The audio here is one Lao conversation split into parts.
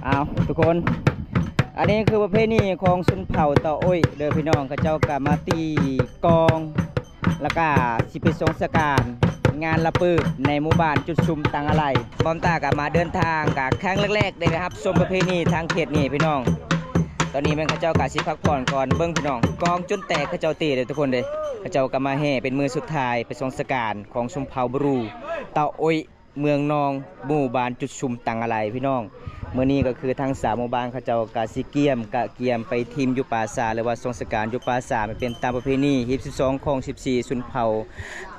ອ້າວ ທຸກຄົນ ອັນນີ້ຄືປະເພນີຂອງຊົນເຜົ່າຕາໂອ້ຍເດີພີ່ນ້ອງ. ເຂົາເຈົ້າກະມາຕີກອງ ລະກະຊິໄປສົ່ງສະການງານລະປືບໃນໝູ່ບ້ານຈຸດຊຸມຕັງອາໄລ. ບອມຕາກະມາເດີນທາງກະຄັ້ງແລກໆ ໄດ້ຮັບຊົມປະເພນີທາງເຂດນີ້ພີ່ນ້ອງ. ຕອນນີ້ແມ່ນເຂົາເຈົ້າກະຊິພັກຜ່ອນກ່ອນ. ເບິ່ງພີ່ນ້ອງ ກອງຈົນແຕກ ເຂົາເຈົ້າຕີເດີທຸກຄົນເດີ. ເຂົາເຈົ້າກະມາແຫ່ເປັນມື້ສຸດທ້າຍໄປສົ່ງສະການຂອງຊົນເຜົ່າບຣູຕາໂອ້ຍ ເມືອງນອງ ໝູ່ບ້ານຈຸດຊຸມຕັງອາໄລພີ່ນ້ອງ. ມື້ນີ້ກໍຄືທາງຊາວໝູ່ບ້ານເຂົາເຈົ້າກະຊິກຽມ ກະກຽມໄປຖິ້ມຢູ່ປ່າຊ້າ ຫຼືວ່າສົ່ງສະການຢູ່ປ່າຊ້າ ແມ່ນເປັນຕາມປະເພນີຮີບສິບສອງຂອງສິບສີ່ຊົນເຜົ່າ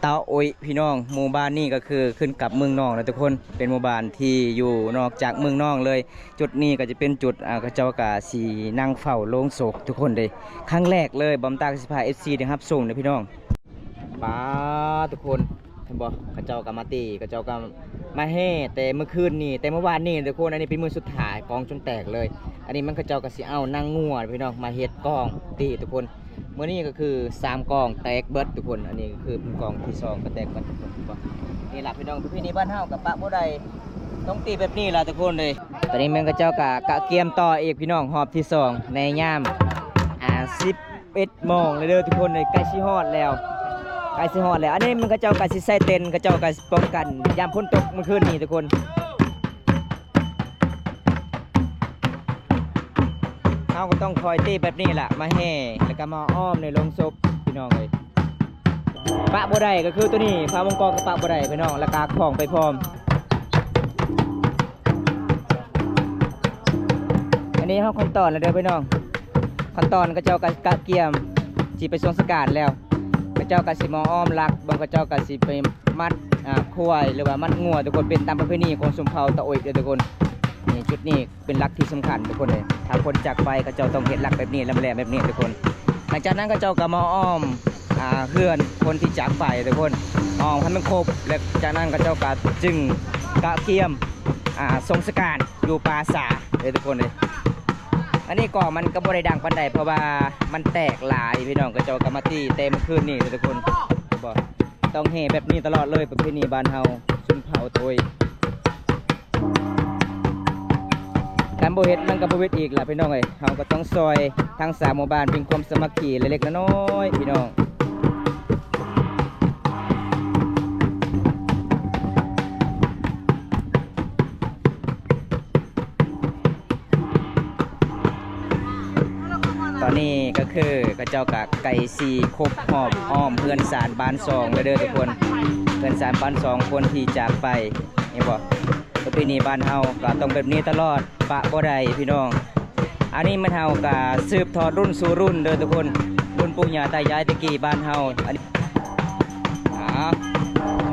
ຕາໂອ້ຍພີ່ນ້ອງ. ໝູ່ບ້ານນີ້ກໍຄືຂຶ້ນກັບເມືອງນອງນະທຸກຄົນ ເປັນໝູ່ບ້ານທີ່ຢູ່ນອກຈາກເມືອງນອງເລີຍ. ຈຸດນີ້ກໍຈະເປັນຈຸດ ອ່າ ເຂົາເຈົ້າກະຊິນັ່ງເຝົ້າໂລງສົບທຸກຄົນເດ້. ຄັ້ງແລກເລີຍ ບອມຕາກະຊິພາເອັຟຊີໄດ້ຮັບຊົມເດ້ພີ່ນ້ອງ. ປາດ ທຸກຄົນ ເຫັນບໍ່ ເຂົາເຈົ້າກະມາຕີ ເຂົາເຈົ້າກະມາແຫ່ແຕ່ມື້ຄືນນີ້ ແຕ່ມື້ວານນີ້ທຸກຄົນ. ອັນນີ້ເປັນມື້ສຸດທ້າຍ ກອງຈົນແຕກເລີຍ. ອັນນີ້ມັນ ເຂົາເຈົ້າກະຊິເອົານາງງົວພີ່ນ້ອງ ມາເຮັດກອງຕີທຸກຄົນ. ມື້ນີ້ກໍຄືສາມກອງແຕກເບິດທຸກຄົນ. ອັນນີ້ຄືເປັນກອງທີສອງກະແຕກເບິດທຸກຄົນ. ເຫັນບໍ່ ນີ້ລະພີ່ນ້ອງ ປະເພນີບ້ານເຮົາກະປະບໍ່ໄດ້ ຕ້ອງຕີແບບນີ້ລະທຸກຄົນເດ້. ຕອນນີ້ແມ່ນເຂົາເຈົ້າກະ ກະກຽມຕໍ່ອີກພີ່ນ້ອງ ຮອບທີສອງ ໃນຍາມ ອ່າ ສິບ ເອັດໂມງແລ້ວເດີທຸກຄົນເອີຍ ໃກ້ຊິຮອດແລ້ວ ໃກ້ຊິຮອດແລ້ວ. ອັນນີ້ມັນເຂົາເຈົ້າກະຊິໃສ່ເຕັນ ເຂົາເຈົ້າກະຊິປ້ອງກັນຍາມຝົນຕົກມື້ຄືນນີ້ທຸກຄົນ. ເຮົາກໍຕ້ອງຄອຍຕີແບບນີ້ລະ ມາແຫ່ ແລ້ວກະມາອ້ອມໃນໂລງສົບພີ່ນ້ອງເອີຍ. ປະບໍ່ໄດ້ກໍຄືໂຕນີ້ ຝາວົງກອງກໍປະບໍ່ໄດ້ພີ່ນ້ອງ ແລ້ວກະຂອງໄປພ້ອມ. ອັນນີ້ຮອດຂັ້ນຕອນແລ້ວເດີພີ່ນ້ອງ ຂັ້ນຕອນເຂົາເຈົ້າກະກະກຽມຊິໄປສົ່ງສະການແລ້ວ. ເຂົາເຈົ້າກະຊິມາອ້ອມຫຼັກ ເບິ່ງ ເຂົາເຈົ້າກະຊິໄປມັດ ອ່າ ຄວາຍ ຫຼືວ່າມັດງົວທຸກຄົນ ເປັນຕາມປະເພນີຂອງຊົນເຜົ່າຕາໂອ້ຍເດີທຸກຄົນ. ນີ້ ຈຸດນີ້ເປັນຫຼັກທີ່ສຳຄັນທຸກຄົນເອີຍ ຖ້າຄົນຈາກໄປເຂົາເຈົ້າຕ້ອງເຮັດຫຼັກແບບນີ້ ແຫຼມໆ ແບບນີ້ທຸກຄົນ. ຫຼັງຈາກນັ້ນເຂົາເຈົ້າກະມາອ້ອມ ອ່າ ເຮືອນຄົນທີ່ຈາກໄປທຸກຄົນ ອ້ອມໃຫ້ມັນຄົບ ແລະ ຈາກນັ້ນເຂົາເຈົ້າກະຈຶ່ງກະກຽມ ອ່າ ສົ່ງສະການຢູ່ປ່າຊ້າເດີທຸກຄົນເອີຍ. ອັນນີ້ກໍມັນກໍບໍ່ໄດ້ດັງປານໃດ ເພາະວ່າມັນແຕກຫຼາຍພີ່ນ້ອງ ເຂົາເຈົ້າກໍມາຕີແຕ່ມື້ຄືນນີ້ເດີທຸກຄົນ. ເຫັນບໍ່ ຕ້ອງແຫ່ແບບນີ້ຕະຫຼອດເລີຍ ປະເພນີບ້ານເຮົາ ຊົນເຜົ່າໂຕຍ. ຄັນບໍ່ເຮັດມັນກໍບໍ່ເຮັດອີກລະພີ່ນ້ອງເອີຍ. ເຮົາກໍຕ້ອງຊ່ອຍທັງສາມໝູ່ບ້ານ ເປັນຄວາມສາມັກຄີເລັກໆ ນ້ອຍໆ ພີ່ນ້ອງ. ຕອນນີ້ກໍຄືເຂົາເຈົ້າກໍໃກ້ຊິຄົບຮອບອ້ອມເຮືອນຊານບ້ານຊ່ອງແລ້ວເດີທຸກຄົນ. ເຮືອນຊານບ້ານຊ່ອງຄົນທີ່ຈາກໄປ ເຫັນບໍ່? ປະເພນີບ້ານເຮົາກໍຕ້ອງແບບນີ້ຕະຫຼອດ ປະບໍ່ໄດ້ພີ່ນ້ອງ. ອັນນີ້ແມ່ນເຮົາກໍສືບທອດລຸ້ນສູ່ລຸ້ນເດີທຸກຄົນ ລຸ້ນປູ່ຍ່າຕາຍາຍແຕ່ກີ້ບ້ານເຮົາ. ອັນນີ້ ອ້າວ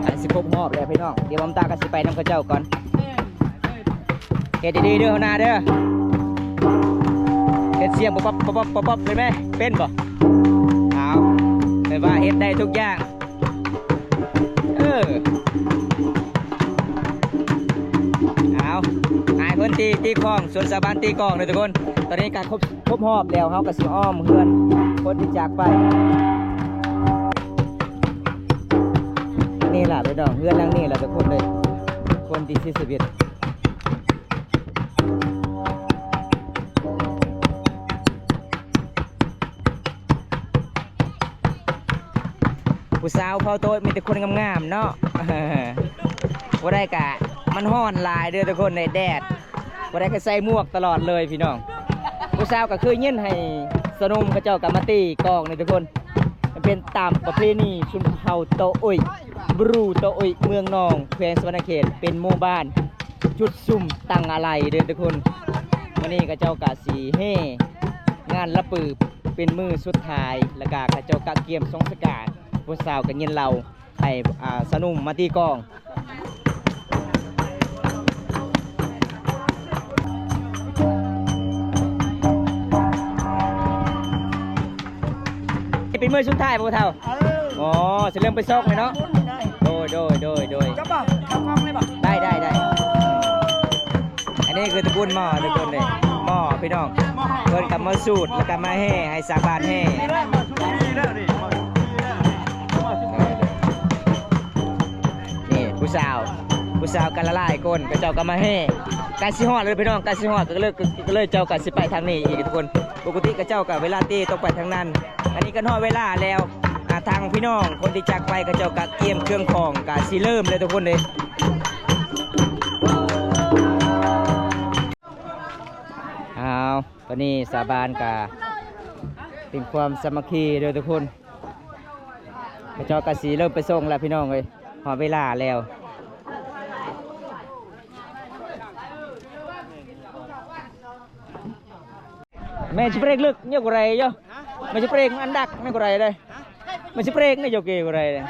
ອັນຊິຄົບຮອບແລ້ວພີ່ນ້ອງ ດຽວບອມຕາກໍຊິໄປນຳເຂົາເຈົ້າກ່ອນ. ເຮັດດີໆ ເດີຫົວໜ້າເດີ ເຮັດສຽງປັອບໆ ປັອບໆ ເປັນບໍ່? ເປັນບໍ່? ອ້າວ ແປວ່າເຮັດໄດ້ທຸກຢ່າງ. ເອີ ເອົາ ໃຫ້ເພິ່ນຕີ ຕີກອງ ສ່ວນຊາວບ້ານຕີກອງເດີທຸກຄົນ. ຕອນນີ້ກໍຄົບ ຄົບຮອບແລ້ວ ເຮົາກໍຊິອ້ອມເຮືອນຄົນທີ່ຈາກໄປ. ນີ້ລະພີ່ນ້ອງ ເຮືອນຫຼັງນີ້ລະທຸກຄົນເລີຍ ຄົນທີ່ເສຍຊີວິດ. ຜູ້ສາວເຜົ່າໂຕຍມີແຕ່ຄົນງາມໆ ເນາະ ບໍ່ໄດ້ກະ ມັນຮ້ອນຫຼາຍເດີທຸກຄົນ ໃນແດດ ບໍ່ໄດ້ກະໃສ່ໝວກຕະຫຼອດເລີຍພີ່ນ້ອງ. ຜູ້ສາວກະຄືຍິນໃຫ້ສະໜຸ່ມເຂົາເຈົ້າກະມາຕີກອງນີ້ທຸກຄົນ. ມັນເປັນຕາມປະເພນີຊົນເຜົ່າໂຕໂອ້ຍ ບຣູໂຕໂອ້ຍ ເມືອງນອງ ແຂວງສະຫວັນນະເຂດ ເປັນໝູ່ບ້ານ ຈຸດຊຸມຕັ້ງອາໄລເດີທຸກຄົນ. ມື້ນີ້ເຂົາເຈົ້າກະຊິແຫ່ງານລະປືເປັນມື້ສຸດທ້າຍ ລະກະເຂົາເຈົ້າກະກຽມສົ່ງສະການ. ຜູ້ສາວກະຍິນເລົ່າໃຫ້ ອ່າ ສາວໜຸ່ມມາຕີກອງ. ມື້ສຸດທ້າຍບໍ່ເຖົ້າ? ເອີ ອໍ ຊິເລີ່ມໄປຊອກແມ່ນເນາະ. ໂດຍ ໂດຍ ໂດຍ ໂດຍ. ຈະບໍ່ເຂົ້າກ້ອງເລີຍບໍ່? ໄດ້ ໄດ້ ໄດ້. ອັນນີ້ຄືຕະກູນໝໍ້ ຕະກູນນີ້ ໝໍ້ພີ່ນ້ອງ. ເພິ່ນກໍມາສູດ ແລ້ວກໍມາແຫ່ໃຫ້ຊາວບ້ານແຫ່. ນີ້ຜູ້ສາວ ຜູ້ສາວກັນຫຼາຍໆຄົນ ເຂົາເຈົ້າກໍມາແຫ່. ໃກ້ຊິຮອດແລ້ວພີ່ນ້ອງ ໃກ້ຊິຮອດ ກໍເລີຍ ກໍເລີຍເຈົ້າກໍຊິໄປທາງນີ້ອີກທຸກຄົນ. ປົກກະຕິເຂົາເຈົ້າກໍເວລາເຕະຕ້ອງໄປທາງນັ້ນ. ອັນນີ້ກໍຮອດເວລາແລ້ວ ອ່າ ທາງພີ່ນ້ອງຄົນທີ່ຈັກໄປ ເຂົາເຈົ້າກໍກຽມເຄື່ອງຂອງ ກໍຊິເລີ່ມແລ້ວທຸກຄົນເດ້. ອ້າວ ຕອນນີ້ຊາວບ້ານກະເປັນຄວາມສາມັກຄີເດີທຸກຄົນ. ເຂົາເຈົ້າກະຊິເລີ່ມໄປສົ່ງແລ້ວພີ່ນ້ອງເອີຍ ຮອດເວລາແລ້ວ. ແມ່ນຊິເບຣກເລິກຍັງບໍ່ໄດ້ຢູ່ ແມ່ນຊິເບຣກອັນດັກຍັງບໍ່ໄດ້ເດ້ ແມ່ນຊິເບຣກນີ້ຢູ່ເກບໍ່ໄດ້ເດ້.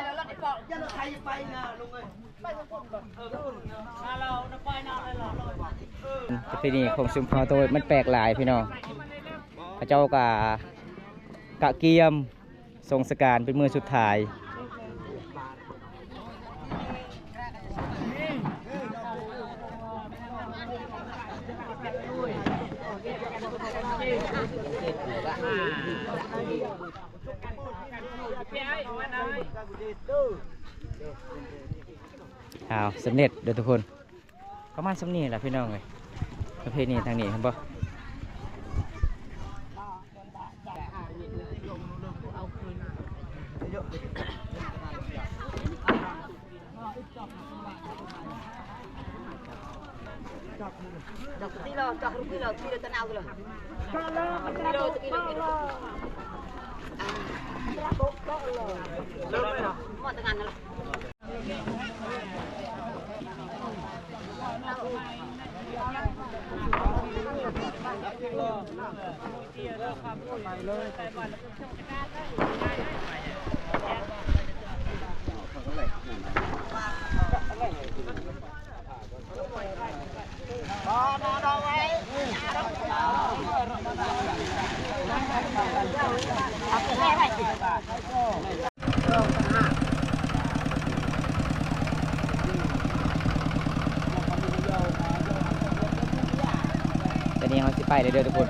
ປະເພນີຂອງຊຸມເຜົ່າໂຕຍມັນແປກຫຼາຍພີ່ນ້ອງ. ເຂົາເຈົ້າກະ ກະກຽມສົ່ງສະການເປັນມື້ສຸດທ້າຍ. ອ້າວ ສຳເລັດເດີທຸກຄົນ. ປະມານສ່ຳນີ້ແຫຼະພີ່ນ້ອງເອີຍ ປະເພນີທາງນີ້ເຫັນບໍ່? ຕອນນີ້ເຮົາຊິໄປແລ້ວເດີທຸກຄົນ.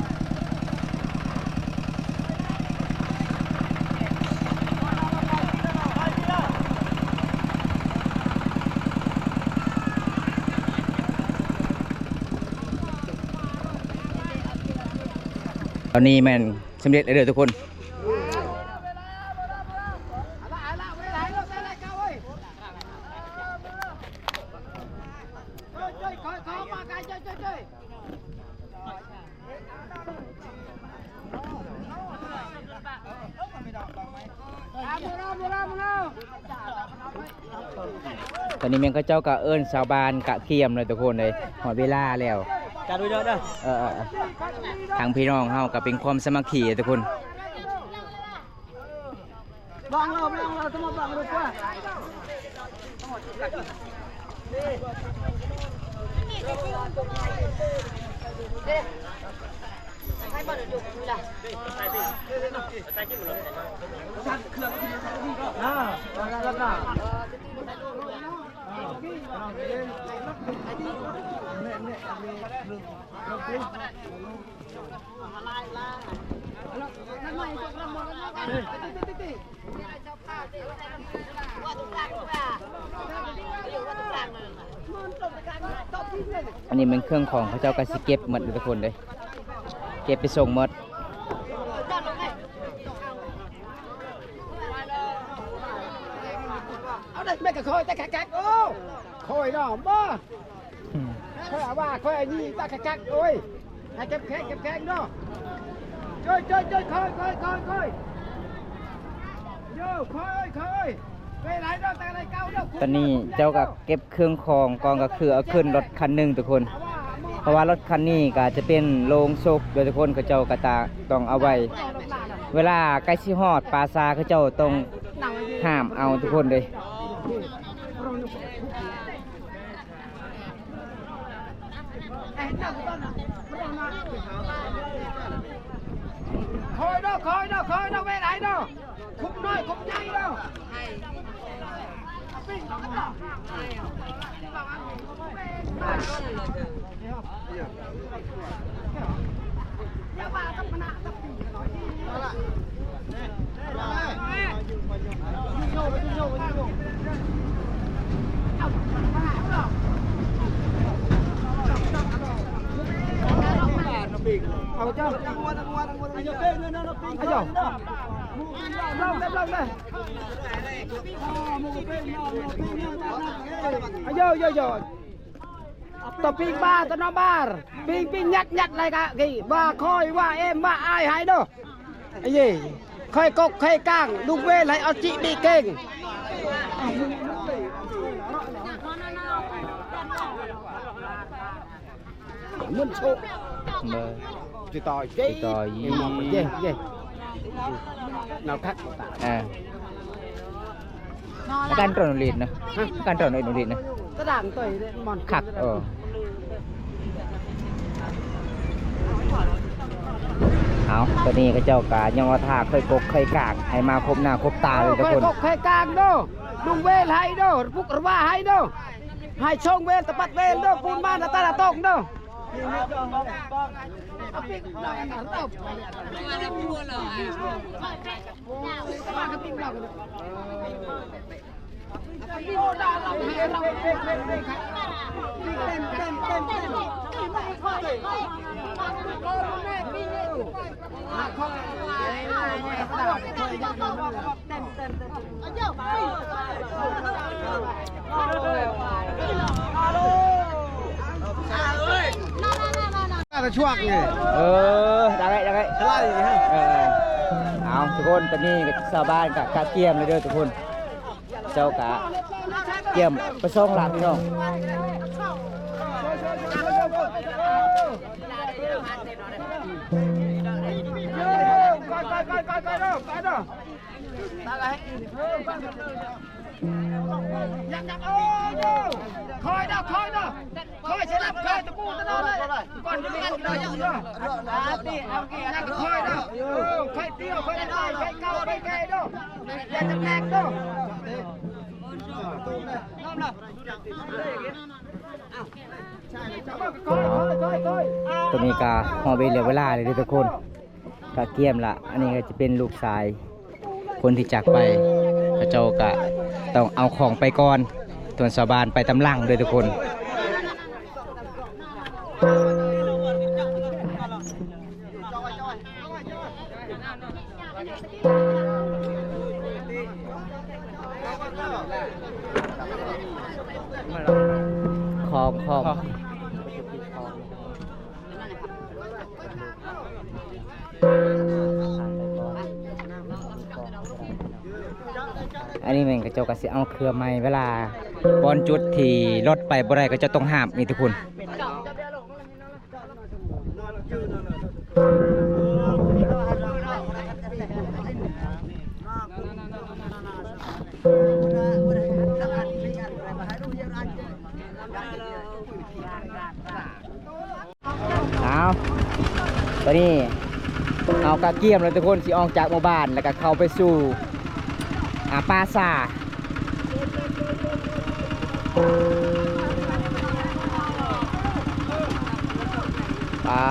ຕອນນີ້ແມ່ນສຳເລັດແລ້ວເດີທຸກຄົນ. ຕອນນີ້ແມ່ນເຂົາເຈົ້າກະເອີ້ນຊາວບ້ານກະກຽມແລ້ວທຸກຄົນເອີຍ ຮອດເວລາແລ້ວ. ເອີ ເອີ ເອີ ທາງພີ່ນ້ອງເຮົາກະເປັນຄວາມສາມັກຄີທຸກຄົນ. ອັນນີ້ແມ່ນເຄື່ອງຂອງເຂົາເຈົ້າກະຊິເກັບໝົດທຸກຄົນເດ້ ເກັບໄປສົ່ງໝົດ. ເອົາເດ້ ແມ່ນກະຂ້ອຍຕາຄັກໆ ໂອ້ ຂ້ອຍເນາະ ບໍ່ ອືມ ຂ້ອຍວ່າຂ້ອຍອັນນີ້ຕາຄັກໆ ໂອ້ຍ ໃຫ້ເກັບແຂງ ເກັບແຂງເນາະ ໂອ້ຍ ໂອ້ຍ ໂອ້ຍ ຄ່ອຍ ຄ່ອຍ ຄ່ອຍ ຄ່ອຍ ໂຢ ຄ່ອຍ ຄ່ອຍ ເວລາເນາະ ຕາໄລເກົ່າເນາະ. ຕອນນີ້ເຈົ້າກະເກັບເຄື່ອງຂອງ ກອງກະຄືເອົາຂຶ້ນລົດຄັນໜຶ່ງທຸກຄົນ ເພາະວ່າລົດຄັນນີ້ກະຈະເປັນໂລງສົບເດີທຸກຄົນ ເຂົາເຈົ້າກະຈະຕ້ອງເອົາໄວ້ ເວລາໃກ້ຊິຮອດປ່າຊ້າ ເຂົາເຈົ້າຕ້ອງຫາມເອົາທຸກຄົນເດ້. ຄ່ອຍເນາະ ຄ່ອຍເນາະ ຄ່ອຍເນາະ ເວລາເນາະ. ອາໂຢ ອາໂຢ ຕະປີງບາ ຕະນອບາ ປີງ ປີງ ຍັດ ຍັດ ໄລກະກີ ວ່າຄອຍ ວ່າເອມ ວ່າອາຍ ໃຫ້ເດີ ອາເຢ ຄອຍກົກ ຄອຍກາງ ລຸງເວນ ໃຫ້ອອດຈິບີເກັ່ງ ມັນໂຊ ເບີ ຕິດຕໍ່ເຈ ຕິດຕໍ່ເຈ ເຈ ເຈ ເນາະ ຄັກ ເອີ ການຕອນເລດນະ ການຕອນເລດນະ ຕະດາງຕ່ອຍເດ້ ມັນຄັກ ເອີ ເອົາ ຕອນນີ້ເຂົາເຈົ້າກະຍັງວ່າຖ້າເຄີຍກົກເຄີຍກາງ ໃຫ້ມາພົບໜ້າພົບຕາເລີຍທຸກຄົນ ເຄີຍກົກເຄີຍກາງເດີ ລຸງເວນໃຫ້ເດີ ປຸກລະວາໃຫ້ເດີ ໃຫ້ຊົງເວນຕະປັດເວນເດີ ປູນມານະຕາລະຕົງເດີ. ກະຊວກນີ້ ເອີ ໄດ້ ໄດ້ ໄດ້ ເອີ ເອົາ ທຸກຄົນ ຕອນນີ້ກະຊາວບ້ານກະກະກຽມແລ້ວເດີທຸກຄົນ ເຈົ້າກະກຽມໄປສົ່ງລະພີ່ນ້ອງ ຄອຍເດີ ຄອຍເດີ ຄອຍຊິຮັບ ຄອຍຕະປູຕະໜໍເລີຍ ກ່ອນຈະມີຄົນເດີ ຄອຍເດີ ເອີ ຄອຍຕຽວ ຄອຍໄດ້ ຄອຍເກົ່າ ຄອຍແກ່ເດີ ຢ່າຈະແຕກເດີ ຕອນນີ້ກະຮອດເວລາ ເວລາແລ້ວເດີທຸກຄົນ ກະກຽມລະ ອັນນີ້ກະຈະເປັນລູກຊາຍ ຄົນທີ່ຈາກໄປ ເຂົາເຈົ້າກະຕ້ອງເອົາຂອງໄປກ່ອນ ສ່ວນຊາວບ້ານໄປຕາມຫຼັງເດີທຸກຄົນ ຂອງ ຂອງ ອັນນີ້ແມ່ນເຂົາເຈົ້າກະຊິເອົາເຄື່ອງໃໝ່ ເວລາບ່ອນຈຸດທີ່ລົດໄປບໍ່ໄດ້ ເຂົາເຈົ້າຕ້ອງຫ້າມນີ້ທຸກຄົນ. ເອົາ ຕອນນີ້ເຮົາກະກຽມແລ້ວທຸກຄົນ ຊິອອກຈາກໝູ່ບ້ານ ແລ້ວກະເຂົ້າໄປສູ່ ອາ ປ່າຊ້າ ອາ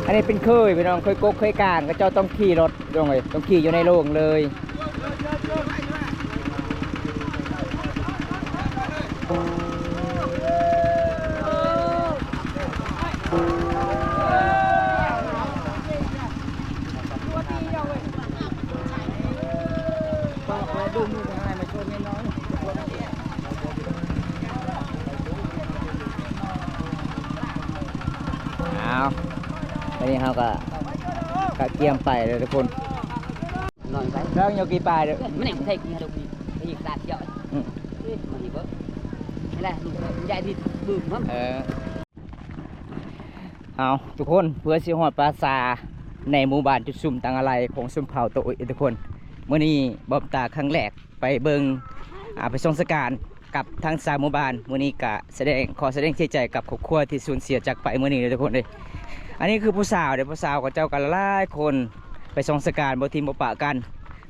ອັນນີ້ເປັນເຄີຍ ພີ່ນ້ອງ ເຄີຍກົກເຄີຍກາງ ເຂົາເຈົ້າຕ້ອງຂີ່ລົດ ພີ່ນ້ອງເອີຍ ຕ້ອງຂີ່ຢູ່ໃນໂລງເລີຍ. ເອົາ ຕອນນີ້ເຮົາກະ ກະກຽມໄປແລ້ວທຸກຄົນ. ນ້ອຍໄປ ເລື່ອງໂຍກີປາຍເດີ ມັນຍັງບໍ່ໃສ່ກີເດີ ໄປອີກສາມດຽວ ອືມ ມັນນີ້ເບິ່ງ ນີ້ແຫຼະ ມັນໃຫຍ່ທີ່ບຶ້ມມັນ ເອີ ເອົາ ທຸກຄົນ ເພື່ອຊິຮອດປາສາດໃນໝູ່ບ້ານຈຸດຊຸມຕັງອາໄລຂອງຊົນເຜົ່າໂຕະໂອຍ ທຸກຄົນ ມື້ນີ້ບອມຕາຄັ້ງແລກ ໄປເບິ່ງ ອາ ໄປສົ່ງສະການກັບທາງຊາວໝູ່ບ້ານ. ມື້ນີ້ກະສະແດງ ຂໍສະແດງເສຍໃຈກັບຄອບຄົວທີ່ສູນເສຍຈາກໄປມື້ນີ້ເດີທຸກຄົນເດີ. ອັນນີ້ຄືຜູ້ສາວເດ້ ຜູ້ສາວເຂົາເຈົ້າກະຫຼາຍຄົນໄປສົ່ງສະການ ບໍ່ຖິ້ມບໍ່ປະກັນ.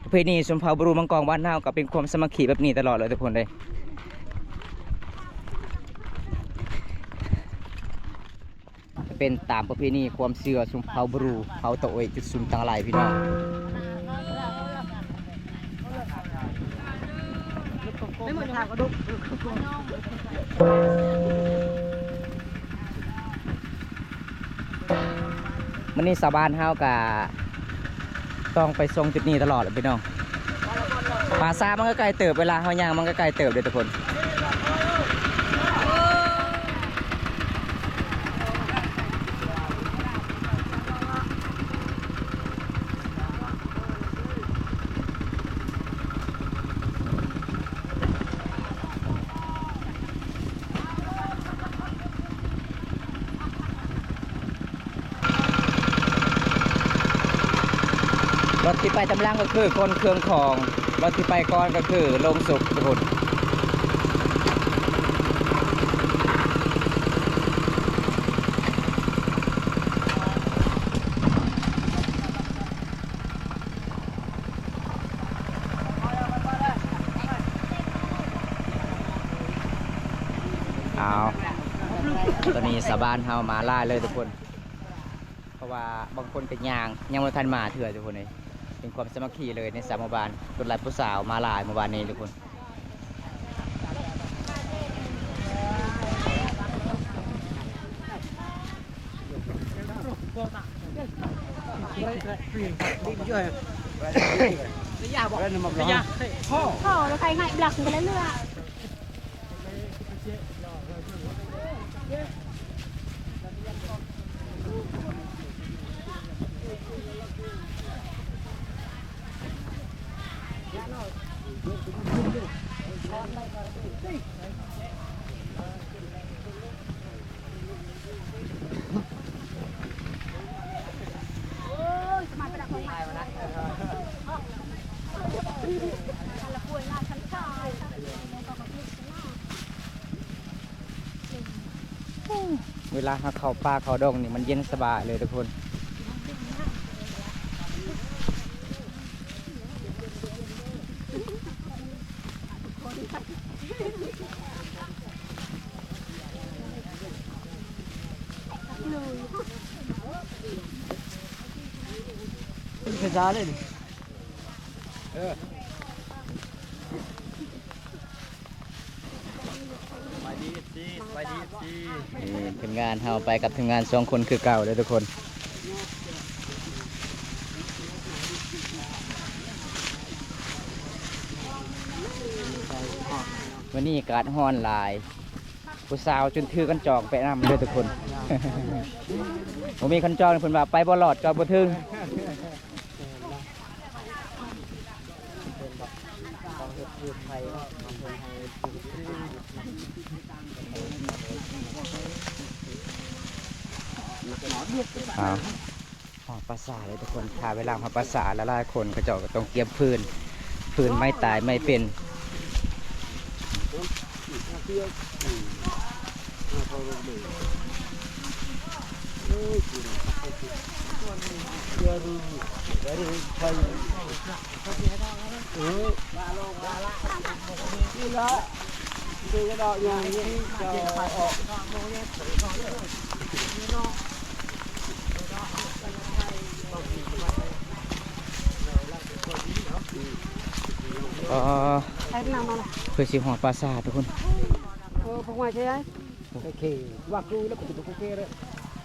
ປະເພນີຊົນເຜົ່າບຣູມັງກອງບ້ານເຮົາກະເປັນຄວາມສາມັກຄີແບບນີ້ຕະຫຼອດເລີຍທຸກຄົນເດີ. ເປັນຕາມປະເພນີຄວາມເຊື່ອຊົນເຜົ່າບຣູ ເຜົ່າຕະໂອຍ ຈຸດຊຸມຕັງຫຼາຍ ພີ່ນ້ອງ. ໄປໝົດ ກະດູກ. ມື້ນີ້ຊາວບ້ານເຮົາກະຕ້ອງໄປສົ່ງຈຸດນີ້ຕະຫຼອດແຫຼະພີ່ນ້ອງ. ປ່າຊ້າມັນກໍໄກເຕີບ, ເວລາເຮົາຍ່າງມັນກໍໄກເຕີບເດ້ທຸກຄົນ. ລົດທີ່ໄປຕາມຫຼັງກໍຄືຂົນເຄື່ອງຂອງ, ລົດທີ່ໄປກ່ອນກໍຄືໂລງສົບທຸກຄົນ. ອ້າວ ຕອນນີ້ຊາວບ້ານເຮົາມາຫຼາຍເລີຍທຸກຄົນ, ເພາະວ່າບາງຄົນກໍຍ່າງ ຍັງບໍ່ທັນມາເທື່ອທຸກຄົນເອີຍ. ເປັນຄວາມສາມັກຄີເລີຍໃນຊາວໝູ່ບ້ານ, ຄົນຫຼາຍຜູ້ສາວມາຫຼາຍໝູ່ບ້ານນີ້ທຸກຄົນ. ພໍແລ້ວ ໃຄງ່າຍບລັກໄປເລື້ອຍ. ເວລາເຮົາເຂົ້າປ່າເຂົ້າດົງນີ້ ມັນເຢັນສະບາຍເລີຍທຸກຄົນ. ເປັນສາເລີຍນີ້. ເອີ ສະບາຍດີ ເອັຟຊີ ສະບາຍດີ ເອັຟຊີ. ນີ້ທີມງານເຮົາໄປກັບທີມງານສອງຄົນຄືເກົ່າເດີທຸກຄົນ. ມື້ນີ້ອາກາດຮ້ອນຫຼາຍ, ຜູ້ສາວຈົນຖືຄັນຈອງໄປນຳເດີທຸກຄົນ. ບໍ່ມີຄັນຈອງ ເພິ່ນວ່າໄປບໍ່ລອດ ຈອດບໍ່ເຖິງ. ອ້າວ ຮອດປ່າຊ້າເລີຍທຸກຄົນ. ຖ້າເວລາຮອດປ່າຊ້າ ຫຼາຍໆຄົນເຂົາເຈົ້າກໍຕ້ອງກຽມຟືນ, ຟືນໄມ້ຕາຍໄມ້ເປັນ. ອໍ ຄືຊິຮອດປ່າຊ້າທຸກຄົນ. ເອີ ພວກມາໃຊ້ ໂອເຄ ວ່າກູແລ້ວ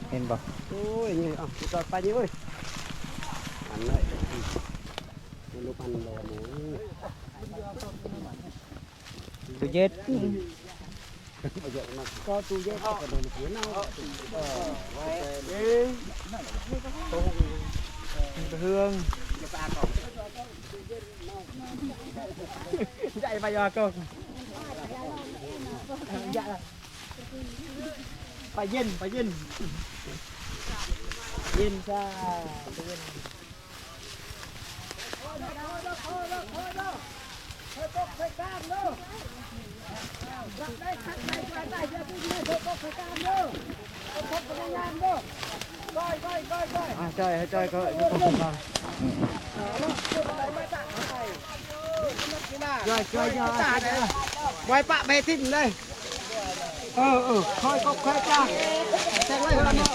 ເຫັນບໍ່? ໂອ້ຍ ນີ້ ເອົາ ຈອດໄປນີ້ເວີຍ. ອັນນັ້ນ ລູກອັນບໍ່ ຕູ້ເຢັນ ບໍ່ເຢັນນະ ກໍຕູ້ເຢັນ ກໍໂດນເນາະ. ເອີ ເຮືອງ ໃຫຍ່ໄປຢາກອງ ປາເຢັນ ປາເຢັນ ເຢັນຊະ ປາເຢັນ. ອ່າ ຈ່ອຍ ໃຫ້ຈ່ອຍ ກໍຢູ່ກົງກາງ ອືມ ອືມ ຈ່ອຍ ຈ່ອຍ ຈ່ອຍ ໄວ້ປະໄປຖິ້ມເລີຍ. ເອີ ເອີ ຄ່ອຍກົບຄ່ອຍກາງ ແຕ່ງໄວ້ ເອີ ເນາະ.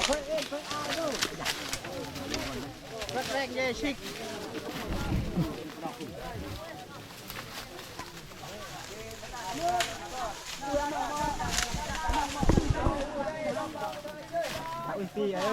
ແຮງເຢຊິກ ອຸນຕີ ເອີ.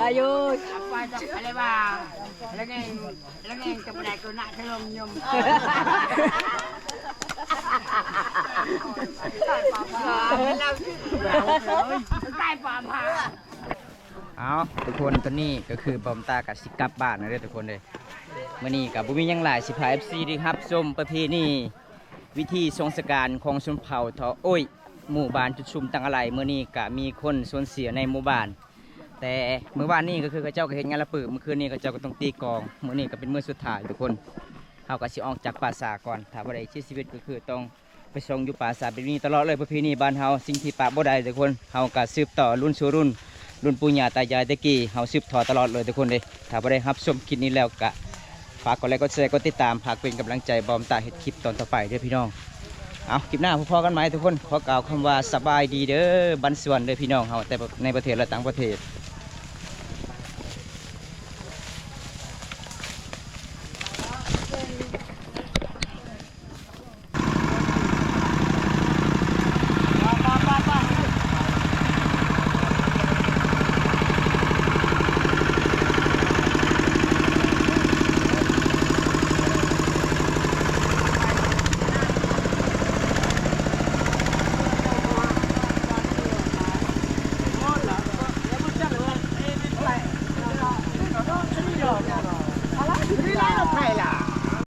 ອາຍຸ ອາໄປຈັບອະໄລວ່າ ລະແງງ ລະແງງກັບແລກໂຕນະທະລົງຍົມ ຕາຍປາມຫາ ຕາຍປາມຫາ. ເອົາ ທຸກຄົນ ຕອນນີ້ກໍຄືບອມຕາກໍຊິກັບບ້ານແລ້ວເດີທຸກຄົນເດີ. ມື້ນີ້ກໍບໍ່ມີຫຍັງຫຼາຍ ຊິພາເອັຟຊີໄດ້ຮັບຊົມປະເພນີ ວິທີຊົງສະການຂອງຊົນເຜົ່າເຜົ່າ ໂອ້ຍ ໝູ່ບ້ານຈຸດຊຸມຕັ້ງອາໄລ. ມື້ນີ້ກໍມີຄົນສູນເສຍໃນໝູ່ບ້ານ ແຕ່ມື້ວານນີ້ກໍຄືເຂົາເຈົ້າກໍເຮັດງານລະປຶກ ມື້ຄືນນີ້ເຂົາເຈົ້າກໍຕ້ອງຕີກອງ ມື້ນີ້ກໍເປັນມື້ສຸດທ້າຍທຸກຄົນ. ເຮົາກໍຊິອອກຈາກປ່າຊ້າກ່ອນ ຖ້າບໍ່ໄດ້ເສຍຊີວິດກໍຄືຕ້ອງ ໄປສົ່ງຢູ່ປ່າຊ້າແບບນີ້ຕະຫຼອດເລີຍ. ປະເພນີບ້ານເຮົາ ສິ່ງທີ່ປະບໍ່ໄດ້ທຸກຄົນ ເຮົາກໍສືບຕໍ່ລຸ້ນສູ່ລຸ້ນ ລຸ້ນປູ່ຍ່າຕາຍາຍແຕ່ກີ້ ເຮົາສືບທອດຕະຫຼອດເລີຍທຸກຄົນເດ້. ຖ້າບໍ່ໄດ້ຮັບຊົມຄລິບນີ້ແລ້ວກໍ ຝາກກົດໄລ ກົດແຊ ກົດຕິດຕາມ ເພື່ອເປັນກຳລັງໃຈບອມຕາເຮັດຄລິບຕອນຕໍ່ໄປເດີພີ່ນ້ອງ. ເອົາ ຄລິບໜ້າພໍ້ໆກັນໃໝ່ທຸກຄົນ. ຂໍກ່າວຄຳວ່າສະບາຍດີເດີ ບັນຊວນເດີພີ່ນ້ອງເຮົາ ແຕ່ໃນປະເທດ ແລະ ຕ່າງປະເທດ.